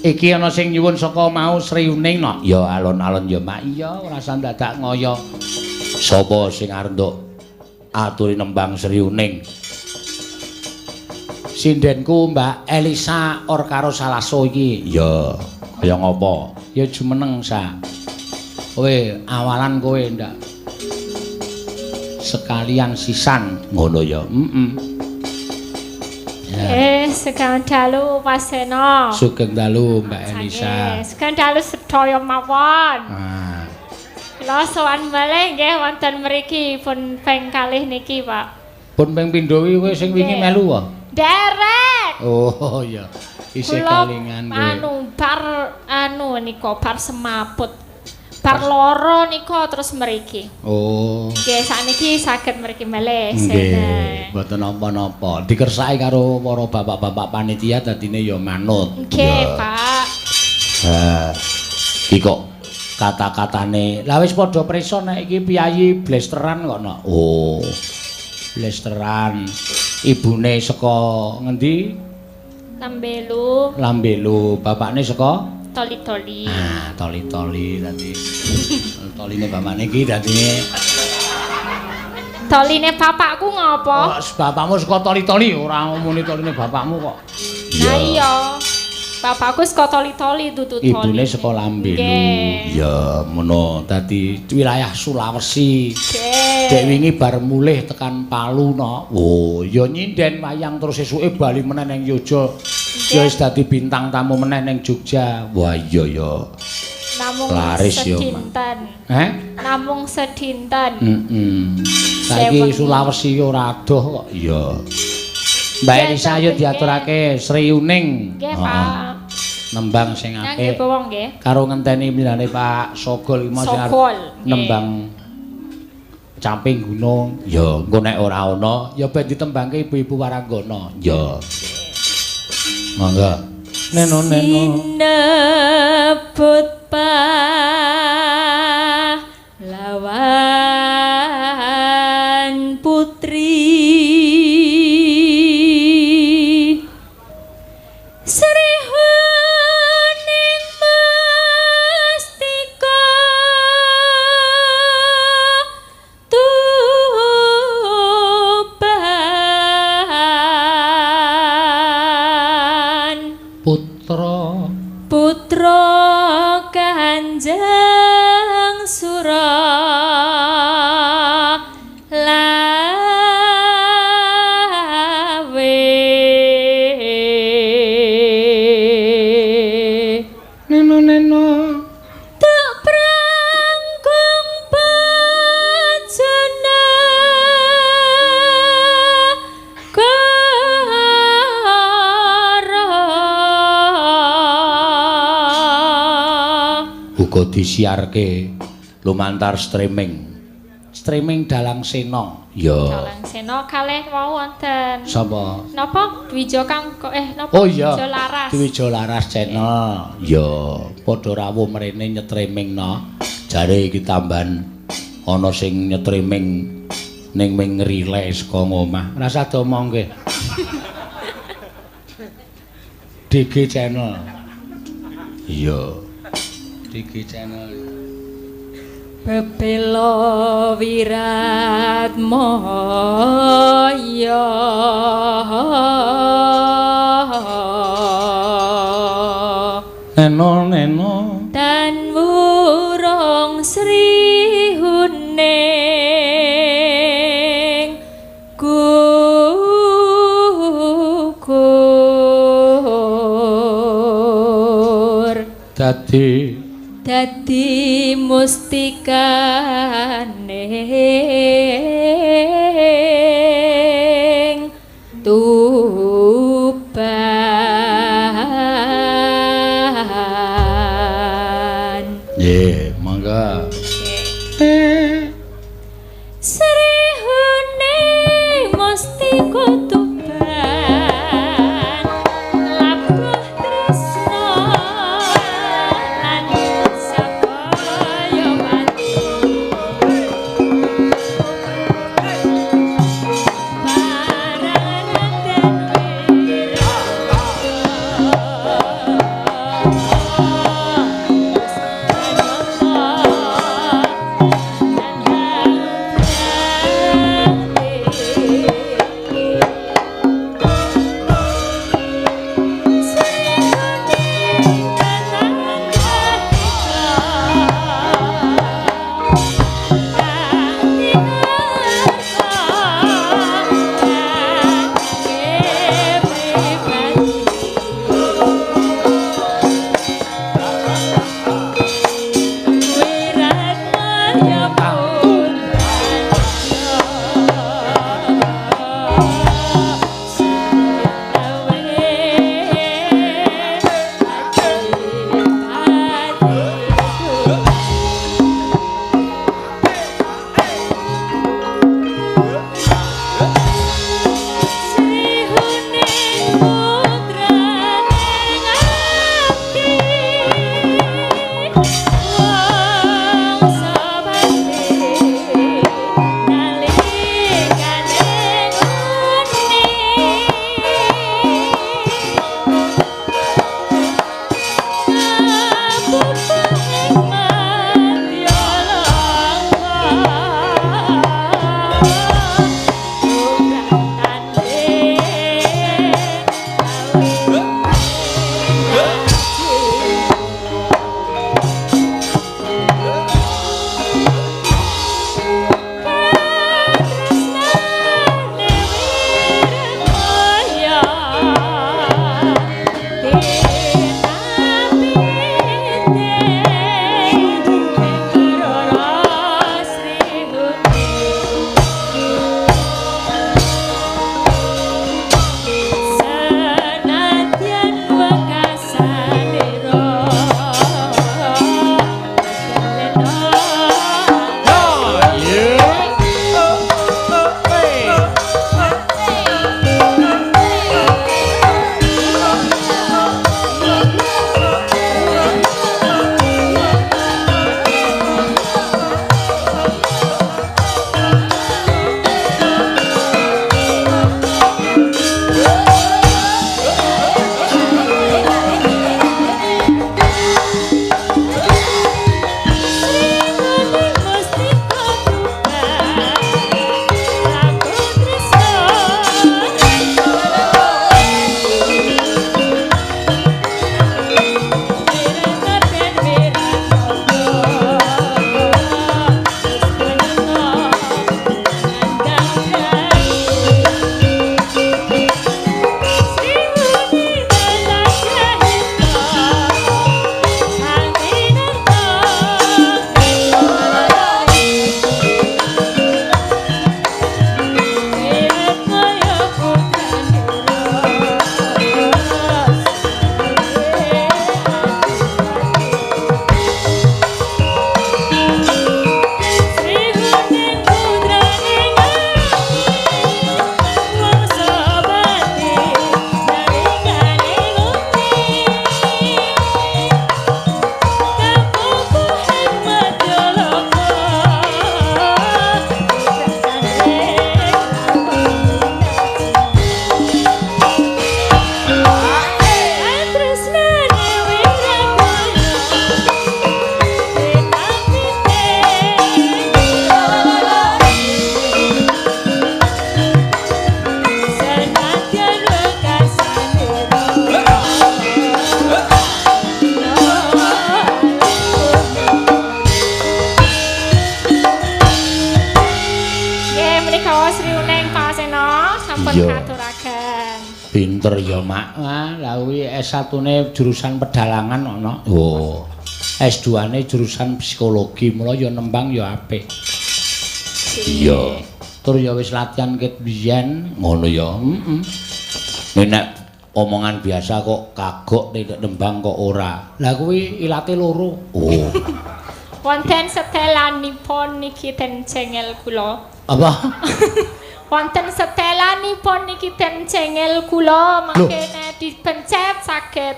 Iki ana sing nyuwun saka mau Sri Uning no. Ya alon-alon ya Mak. Iya, ora usah dadak ngoyo. Sapa sing arep nduk aturi nembang Sri Uning? Sindenku Mbak Elisa or karo Salaso iki. Ya, kaya ngopo? Ya jumeneng sa. Kowe awalan kowe ndak. Sekalian sisan ngono ya. Heeh. Ya. Sugeng dalu Mas Seno. Sugeng dalu Mbak Elisa. Sugeng dalu sedaya mawon. Ah. Kula sowan malih nggih wonten mriki pun ping kalih niki, Pak. Pun ping pindho kowe sing wingi melu wae? Derek. Oh iya. Isih kelingan kowe. Anu bar anu nika bar semaput. Bar loro nika terus mriki. Oh. Nggih, sakniki saged mriki malih. Nggih, mboten napa-napa. Dikersaki karo para bapak-bapak panitia dadine ya manut. Nggih, Pak. Ha. Iki kok kata-katane. Lah wis padha prisa nek iki piyayi blesteran kok no. Oh. Blesteran. Ibune saka ngendi? Lambelu. Lambelu. Bapakne saka Toli-toli. Ah, toli-toli dadi. Toline bapakne iki dadine. Toline bapakku ngopo? Oh, bapakmu saka toli-toli ora ngomongin toline bapakmu kok. Lah iya. Bapakku saka toli-toli dudu toli. Ibune saka Lambelu. Ya, ngono. Dadi wilayah Sulawesi. Dek wingi bar mulih tekan Palu no. Oh, ya nyinden wayang terus esuke bali meneh ning Yogya. Ya wis dadi bintang tamu meneh ning Jogja. Wah iya ya. Namung laris ya. Sedinten. Heh? Namung sedinten. Heeh. Saiki Sulawesi ora adoh kok. Iya. Mbak Elisa ayo diaturake Sri Uning. Nggih, Pak. Nembang sing apik. Nggih, bawang nggih. Karo ngenteni milane Pak Sogol iki sing nembang Camping Gunung. Ya, engko nek ora ana ya ben ditembangke ibu-ibu Waranggana. Ya. Monggo. Neno neno. Sinebut pahlawan putri Sri Huning Mustika Tuban Putra Putra Kanjeng Sura Lawe. Neno neno Tuk prangkung bajana uga disiarke lumantar streaming. Streaming Dalang Seno. Ya. Dalang Seno kalih wau wonten. Sapa? Napa? Dwijo Kang napa? Oh iya. Dwijo Laras. Dwijo Laras channel. Ya, padha rawuh mrene nyetriming no. Jare iki tambahan ana sing nyetriming ning ming relay saka ngomah. Rasa diomongke. DG channel. Iya. DG channel. Bebela wirat moyo Neno neno tan wurung Sri Huning gugur dadi dadi mustikane Tuban. Nggih, monggo. Sri Huning Mustika Tuban labuh tresna lan sabaya pati para raden wira Pinter ya, Mak. Ah, lha kuwi S1-ne jurusan pedalangan ana. Oh. S2-ne jurusan psikologi, mula ya nembang ya apik. Iya. Tur ya wis latihan ket biyen, ngono ya. Heeh. Nek omongan biasa kok kagok nek nembang kok ora. Lah kuwi ilate loro. Oh. Wonten setelanipun niki ten cengel kula. Apa? Wonten setelanipun niki ten cengel kula mangkene dipencet saged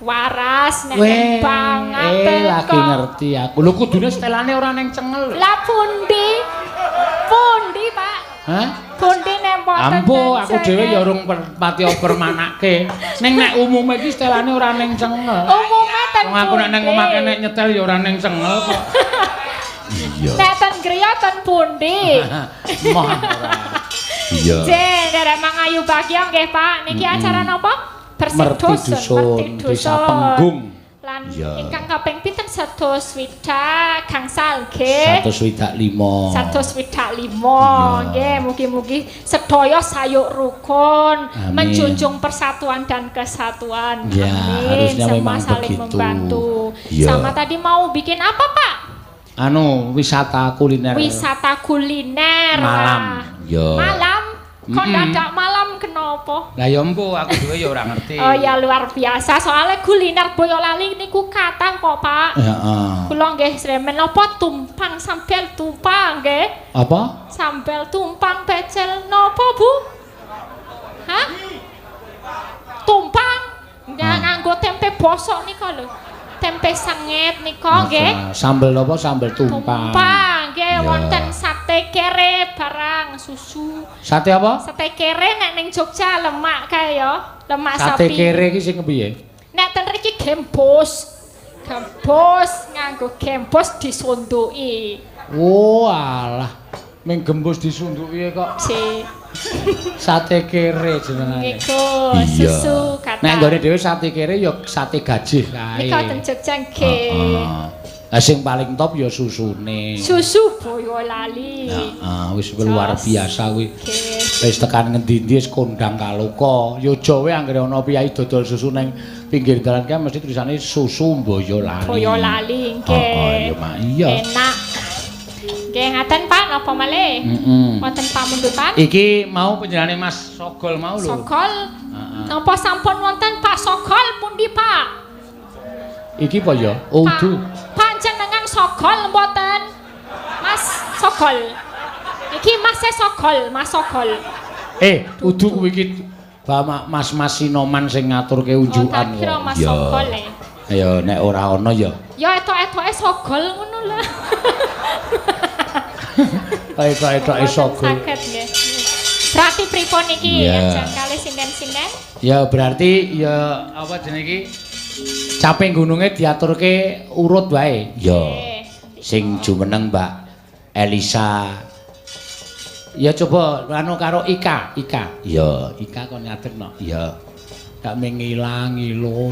waras nek nembang ngaten kok. Lagi ngerti aku. Lho kudune setelane ora ning cengel. Lah pundi? Pundi, Pak? Hah? Pundi nek mboten. Ambo aku dhewe ya urung pati permanake. Ning nek umume iki setelane ora ning cengel. Umume ten. Wong aku nek ning omah kene nyetel ya ora ning cengel kok. Iya. Nek ten griya ten pundi? Moh ora. Iya. Nggih, nderek mangayu bagya nggih Pak. Niki acara napa? Bersih dusun, Desa Penggung. Lan ingkang kaping pinten 165 gangsal nggih. 165. 165 nggih, mugi-mugi sedaya sayuk rukun, menjunjung persatuan dan kesatuan. Ya, amin. Harusnya semua memang saling begitu. Membantu. Ya. Sama tadi mau bikin apa, Pak? Anu, wisata kuliner. Wisata kuliner. Malam. Ya. Malam. Kok dadak malam kenapa? Lah ya empu aku dhewe ya ora ngerti. Oh ya luar biasa, soalnya kuliner Boyolali niku kathah kok, Pak. Heeh. Kula nggih sremen napa tumpang sambel tumpang nggih. Apa? Sambel tumpang pecel napa, Bu? Hah? Tumpang nganggo tempe bosok nika lho. Tempe sanget nika nggih. Sambel napa? Sambel tumpang. Tumpang nggih wonten sate kere barang susu. Sate apa? Sate kere nek ning Jogja lemak kae ya, lemak sate sapi. Sate kere iki sing kepiye? Nek ten mriki gembos. Gembos nganggo gembos disunduki. Oh alah, ming gembos disunduki kok. Si. Sate kere jenengane. Niku susu kathah. Nek nggone dhewe sate kere ya sate gajih kae. Nika ten Jogja nggih. Lah sing paling top ya susune. Susu Boyolali. Heeh, wis luar biasa kuwi. Wis tekan ngendi-endi wis kondang kaloka. Ya Jawa anggere ana piyai dodol susu ning pinggir dalan kae mesti tulisane susu Boyolali. Boyolali nggih. Heeh, ya mak iya. Enak. Nggih, ngaten Pak, napa malih? Wonten pamundutan? Iki mau panjenengane Mas Sogol mau lho. Sogol. Heeh. Napa sampun wonten Pak Sogol pundi, Pak? Iki apa ya? Oh, udu. Panjenengan Sogol mboten? Mas Sogol. Iki Mas Sogol, Mas Sogol. Udu kuwi iki Mas-mas Sinoman sing ngaturke unjukan. Oh, tak kira Mas Sogol e. Ya nek ora ana ya. Ya etok-etoke Sogol ngono lho. Etok-etoke Sogol. Saged nggih. Berarti pripun iki ajeng kalih sinden-sinden? Ya berarti ya apa jenenge iki? Caping gununge diaturke urut wae. Ya. Sing jumeneng Mbak Elisa. Ya coba anu karo Ika, Ika. Ya, Ika kon ngadeg no. Ya. Gak mengilang ngilo.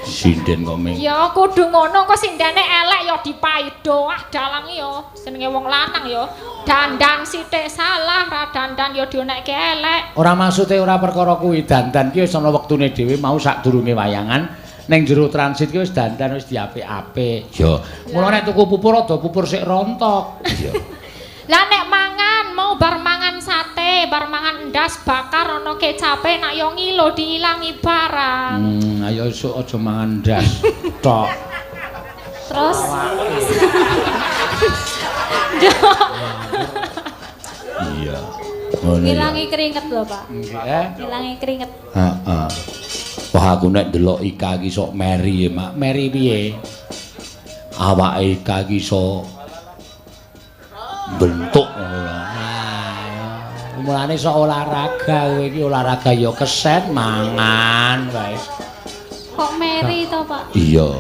Sinden kok ming. Ya kudu ngono kok sindene elek ya dipaido. Ah dalange ya senenge wong lanang ya. Dandan sithik salah, ra dandan ya dionekke elek. Ora maksude ora perkara kuwi, dandan ki wis ana wektune dhewe mau sadurunge wayangan ning jero transit ki wis dandan wis diapik-apik. Ya. Mula nek tuku pupur rada pupur sik rontok. Ya. Lah nek mangan mau bar mangan sate, bar mangan endas bakar ana kecape nak yo ngilo diilangi barang. Ayo esuk aja mangan ndas tok. Terus iya. Ngilangi keringet lho, Pak. Nggih. Ngilangi keringet. Heeh. Wah aku nek ndelok Ika iki sok meri, Mak. Meri piye? Awake Ika iki sok bentuk ngono lho. Nah, mulane sok olahraga kowe iki olahraga ya kesen mangan wae. Kok meri to, Pak? Iya.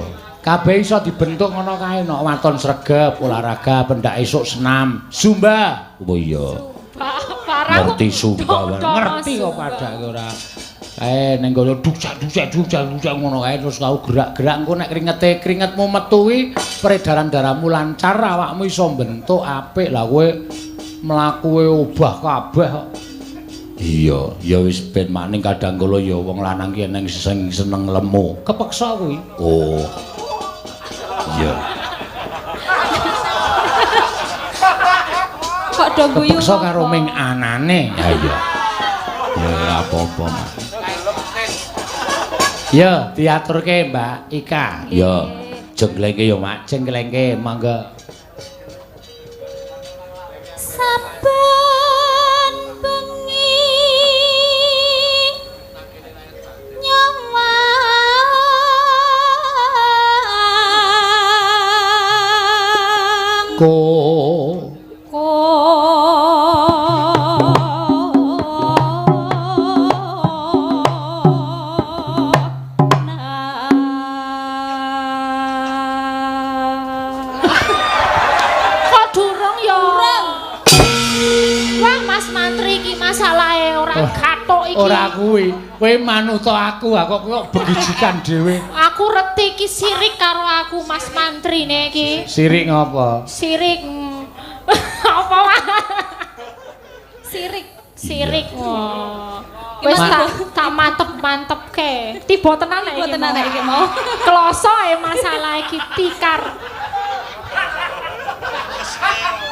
Kabeh iso dibentuk ngono kae nek waton sregep olahraga pendak esuk senam, zumba. Oh iya. Ngerti zumba, ngerti kok padake ora. Kae ning kono duksak-duksak duksak-duksak ngono kae terus kau gerak-gerak engko nek kringete kringetmu metu kuwi peredaran darahmu lancar awakmu iso bentuk apik. Lah kowe mlakuwe obah kabeh kok. Iya, ya wis ben maning kadang kala ya wong lanang ki eneng sing seneng lemu. Kepeksa kuwi. Oh. Iya. Kok do guyu. Kepeksa karo ming anane. Ya iya. Ya ora apa-apa, Mas. Ya, diaturke Mbak Ika. Ya. Jenglengke ya, Mak. Jenglengke monggo. Saben bengi nyawang ko iki. Ora kuwi. Kowe manut aku, aku kok begijikan dhewe. Aku reti iki sirik karo aku Mas Mantrine iki. Sirik ngopo? Sirik. Apa wae? Sirik. Sirik. Wis tak mantep-mantepke. Tiba tenan nek iki. Tiba tenan nek iki mau. Kloso e masalah iki tikar.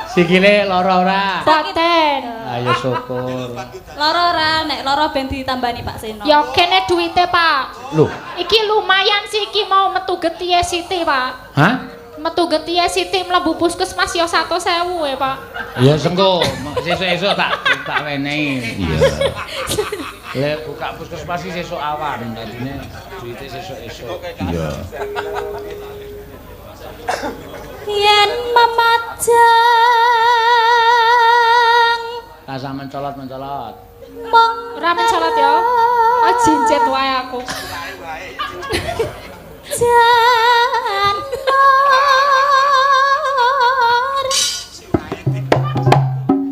Sikile lara ora? Boten. Ayo syukur. Lara ora, nek lara ben ditambani Pak Seno. Ya kene duwite, Pak. Loh, iki lumayan sih iki mau metu getihe siti, Pak. Hah? Metu getihe siti mlebu puskesmas ya 100.000 e, Pak. Ya sengko, sesuk-esuk tak wenehi. Iya. Lek buka puskesmas iki sesuk awan, dadine duwite sesuk-esuk. Iya. Yen memajang rasa mencolot-mencolot. Ora mencolot ya. Oh jinjet wae aku. Janur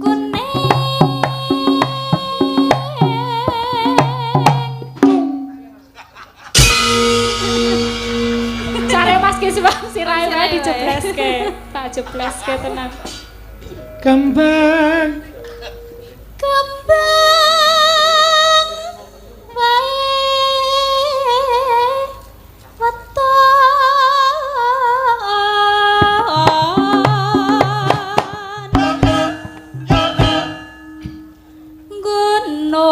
kuning. Care Mas ki sebab sirahe wae dijebleske. Tak jebleske tenan. Kembang kembang wae weton gunung.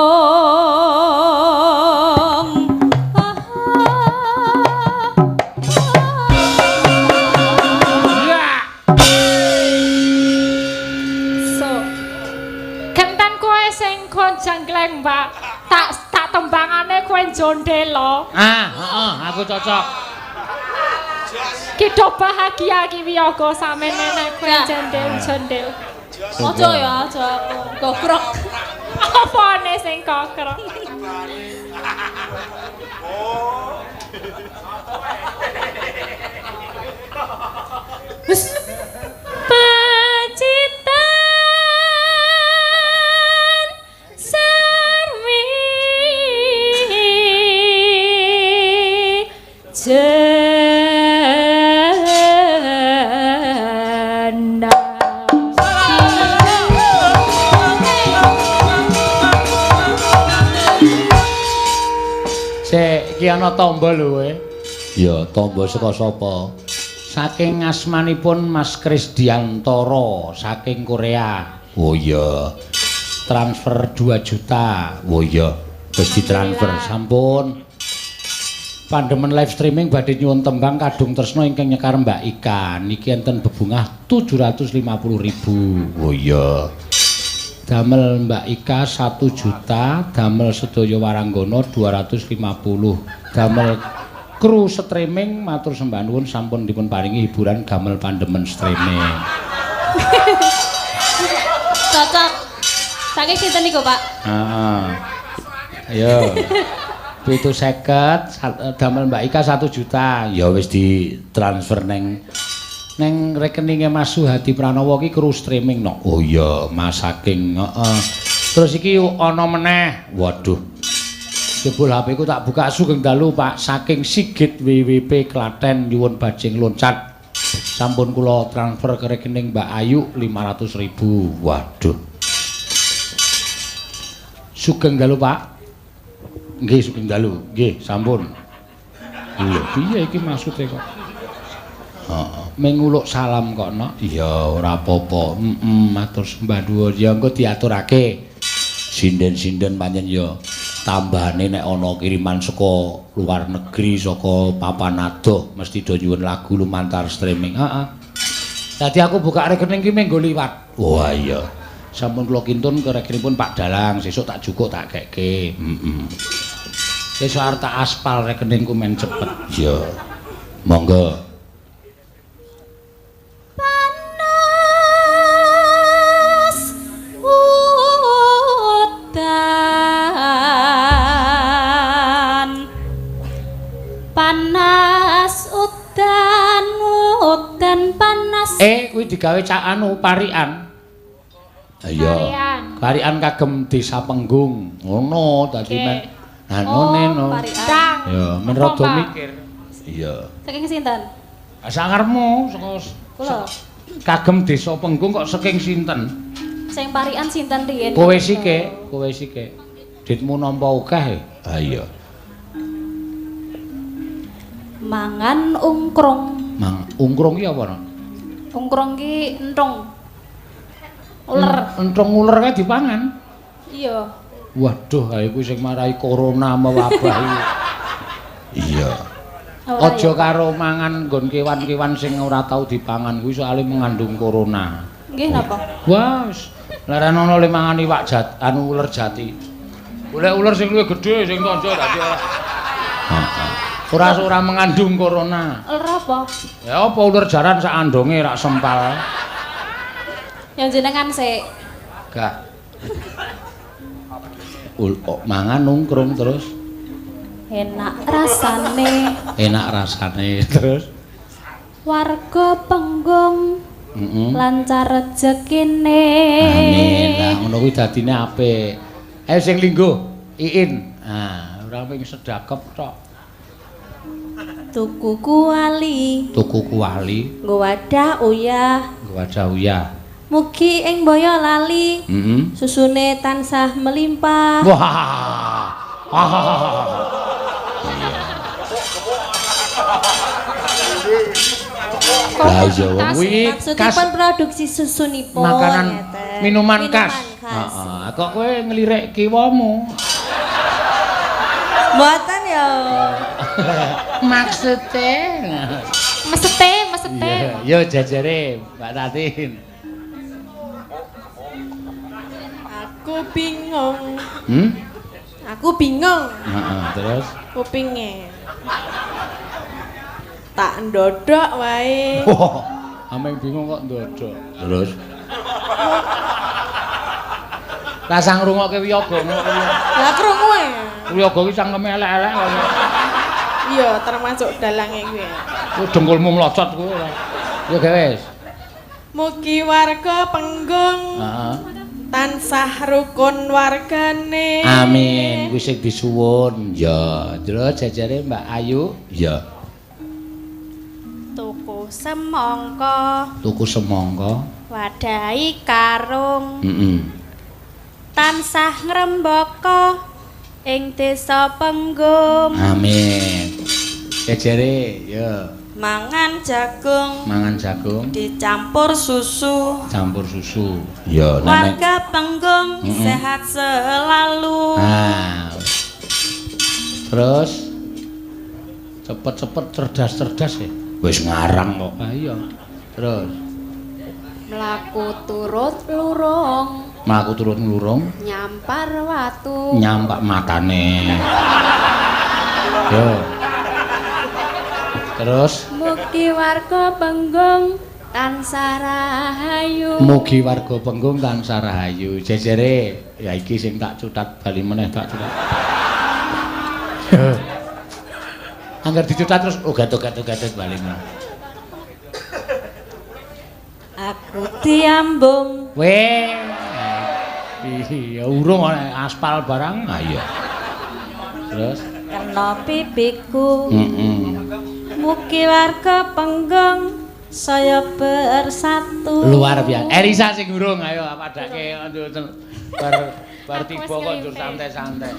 So genten kowe sing jenggleng, Mbak. Tak tembangane kowe jondelo. Ah, heeh, aku cocok. Ki do bahagia ki wiyaga samene nek kowe jondel-jondel. Aja ya, aja aku gokrok. Apane sing gokrok? Wis pacitan sarwi jana. Sik, iki ana tamba lho kowe. Ya, tamba saka sapa? Saking asmanipun Mas Krisdiantoro saking Korea. Oh iya. Transfer 2 juta. Oh iya, wis ditransfer sampun. Pandemen live streaming badhe nyuwun tembang Kadung Tresna ingkang nyekar Mbak Ika. Niki enten bebungah 750.000. Oh iya. Damel Mbak Ika 1 juta, damel sedaya waranggana 250. Damel kru streaming matur sembah nuwun sampun dipun paringi hiburan gamel pandemen streaming. Cocok. Saking sinten niku, Pak? Heeh. Ayo. 750 damel Mbak Ika 1 juta. Ya wis ditransfer neng rekeninge Mas Suhadi Pranowo ki kru streaming no. Oh iya, Mas saking heeh. Terus iki ana meneh. Waduh. Jebul HP ku tak buka sugeng dalu Pak saking Sigit WWP Klaten nyuwun bajing loncat. Sampun kula transfer ke rekening Mbak Ayu 500.000. Waduh. Sugeng dalu Pak. Nggih sugeng dalu. Nggih, sampun. Lho, piye iki maksude kok? Heeh, menguluk salam kok no. Iya, ora apa-apa. Heeh, matur sembah nuwun. Ya engko diaturake. Sinden-sinden pancen ya tambahane nek ana kiriman saka luar negeri, saka papan adoh mesti do nyuwun lagu lumantar streaming. Heeh. Dadi aku buka rekening ki menggo liwat. Wah iya. Sampun kula kintun ke rekeningipun Pak Dalang, sesuk tak jukuk tak kekke. Heeh. Sesuk arep tak aspal rekeningku men cepet. Iya. Monggo. Panas udan, panas udan, udan panas. Kuwi digawe cak anu parikan. Iya. Parikan kagem Desa Penggung. Ngono dadi men anone no. Parikan. Ya, men rada mikir. Iya. Saking sinten? Sakarmu saka kula. Kagem Desa Penggung kok saking sinten? Sing parikan sinten riyen? Kowe sike, kowe sike. Ditmu nampa akeh. Ha iya. Mangan ungkrung. Mang ungkrung ki apa, no? Ungkrung ki entung. Uler. Entung uler kae dipangan. Iya. Waduh, ha iku sing marai corona mewabah iki. Iya. Aja karo mangan nggon kewan-kewan sing ora tau dipangan kuwi soalé mengandung corona. Nggih napa? Wah, wis leren ana le mangan iwak jat, anu uler jati. Golek uler sing luwih gedhe sing tandha dadi ora. Heeh. Ora mengandung corona. Uler apa? Ya apa uler jaran sak andonge rak sempal. Yang jenengan sik. Gak. Mangan nungkrung terus. Enak rasane. Enak rasane terus. Warga Penggung. Lancar rejekine. Amin. Lah ngono kuwi dadine apik. Ayo sing lingguh, Iin. Ah, ora ping sedakep tok. Tuku kuali. Tuku kuali. Nggo wadah uyah. Nggo wadah uyah. Mugi ing Boyolali. Susune tansah melimpah. Wah. Lah iya kuwi maksudipun produksi susunipun makanan minuman khas. Heeh, kok kowe nglirik kiwamu? Mboten ya. Maksude mesete, mesete. Yo jajare Mbak Tatin. Aku bingung. Aku bingung. Heeh, terus kupinge. Tak ndodok wae. Wah, ameng bingung kok ndodok. Terus rasah ngrungokke wiyaga ngono kuwi. Lah krungu e. Wiyaga ki cangkeme elek-elek kok. Iya, termasuk dalange kuwi. Ku dengkulmu mlocot kuwi ora. Ya wis. Mugi warga Penggung. Heeh. Tansah rukun wargane. Amin. Kuwi sing disuwun. Ya, terus jajare Mbak Ayu. Ya. Tuku semangka. Tuku semangka. Wadahi karung. Tansah ngrembaka ing Desa Penggung. Amin. Jajare, ya. Mangan jagung. Mangan jagung dicampur susu. Campur susu. Ya, warga Penggung sehat selalu. Nah. Terus cepet-cepet cerdas-cerdas ya. Wis ngarang kok. Ah iya. Terus mlaku turut lurung. Mlaku turut nglurung. Nyampar watu. Nyampak matane. Yo. Terus mugi warga Penggung tansah rahayu. Mugi warga Penggung tansah rahayu. Jejere ya iki sing tak cutat bali meneh tak cutat. Angger dicutat terus oh gatot-gatot bali meneh. Aku diambung. Weh. Iya urung aspal barang. Ah iya. Terus kena pipiku. Mugi warga Penggung saya bersatu. Luar biasa. Elisa sing urung ayo padake bar tiba kok njur santai-santai.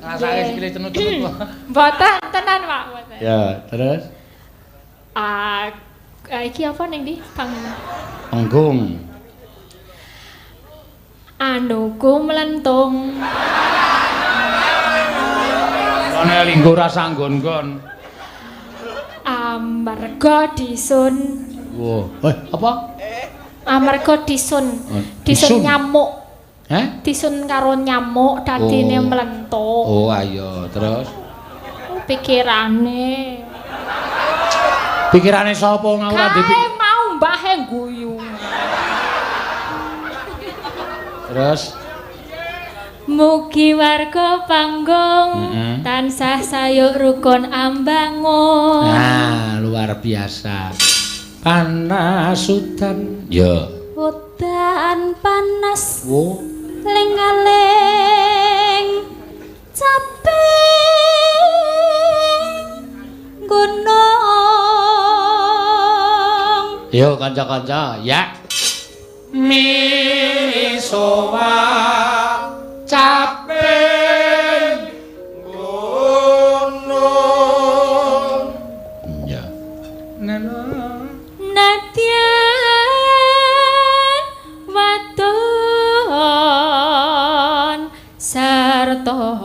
Ngrasake sikile cenut-cenut. Mboten tenan, Pak, mboten. Ya, terus ah iki apa ning ndi? Penggung. Anuku mlentung. Ana linggo rasa nggon-nggon. Amarga disun. Wah, apa? Amarga disun. Disun nyamuk. Heh? Disun karo nyamuk dadine mlentung. Oh, ayo, terus pikirane. Pikirane sapa ngawur ora dipikir. Mau mbahe guyu. Terus mugi warga Panggung tansah sayuk rukun ambangun. Nah, luar biasa. Panas udan. Ya. Udan panas. Wo. Ling-aling caping gunung. Yo kanca-kanca, ya. Misowa caping gunung. Ya. Nadyan wadon sarta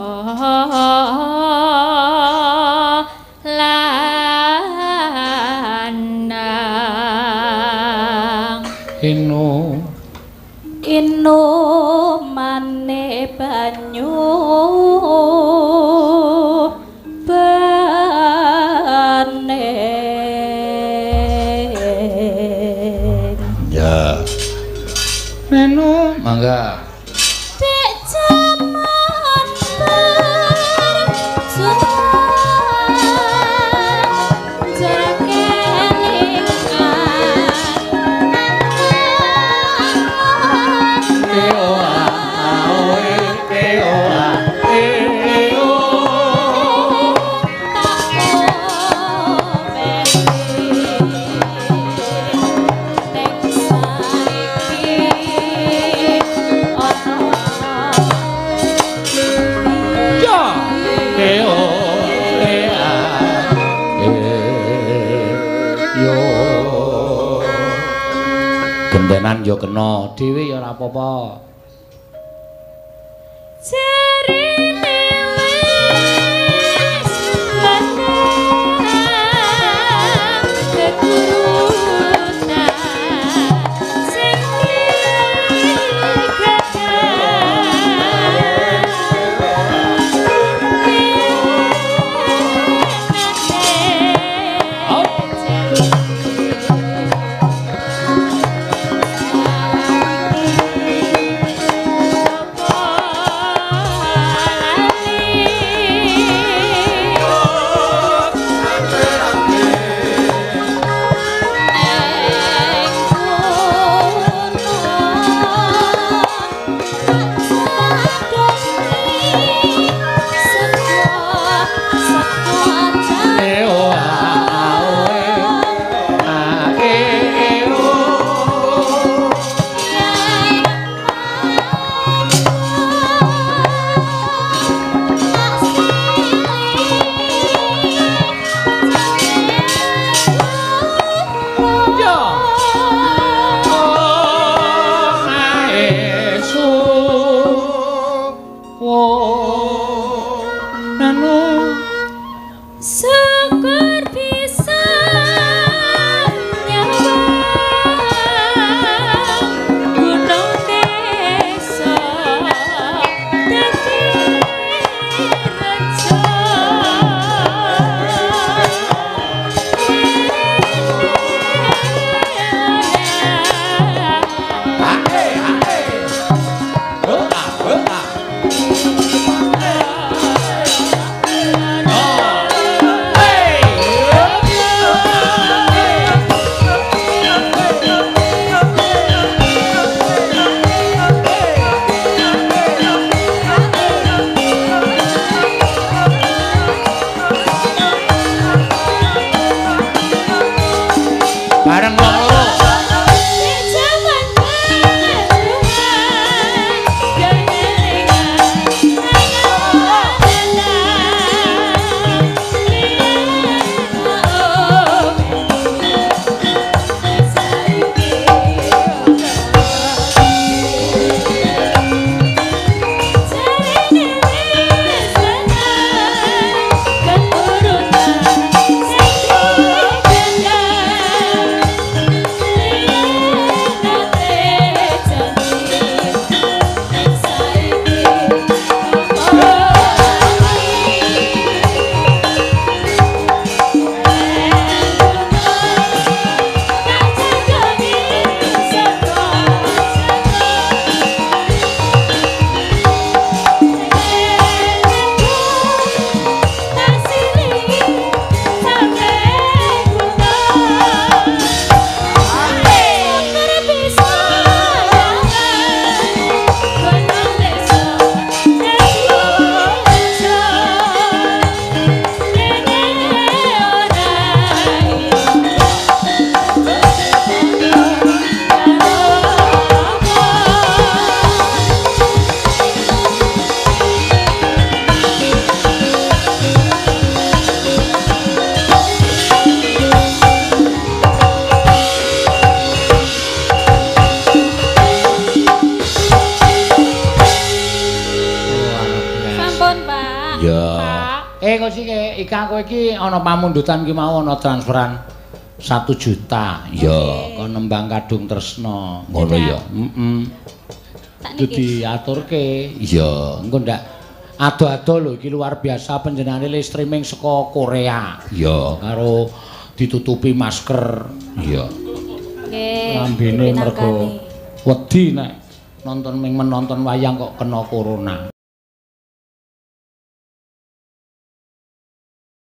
lanang. Inu Inumane banyu bening. Ya. Menu mangga. Dek jaman berjuang jare kelingan. Ya. E o e a e yo. Gentenan yo kena dhewe ya ora apa-apa. Jarine wis menang kegurutan sing digagas. Kok sih Ika kowe iki ana pamundutan ki mau ana transferan 1 juta. Ya, kon nembang Kadung Tresna. Ngono ya. Heeh. Tak Itu niki. diaturke. Iya, engko ndak ado-ado lho iki luar biasa panjenengane le streaming saka Korea. Iya, karo ditutupi masker. Iya. Nggih. Lambene mergo Pinangkane. wedi nek nonton ming menonton wayang kok kena corona.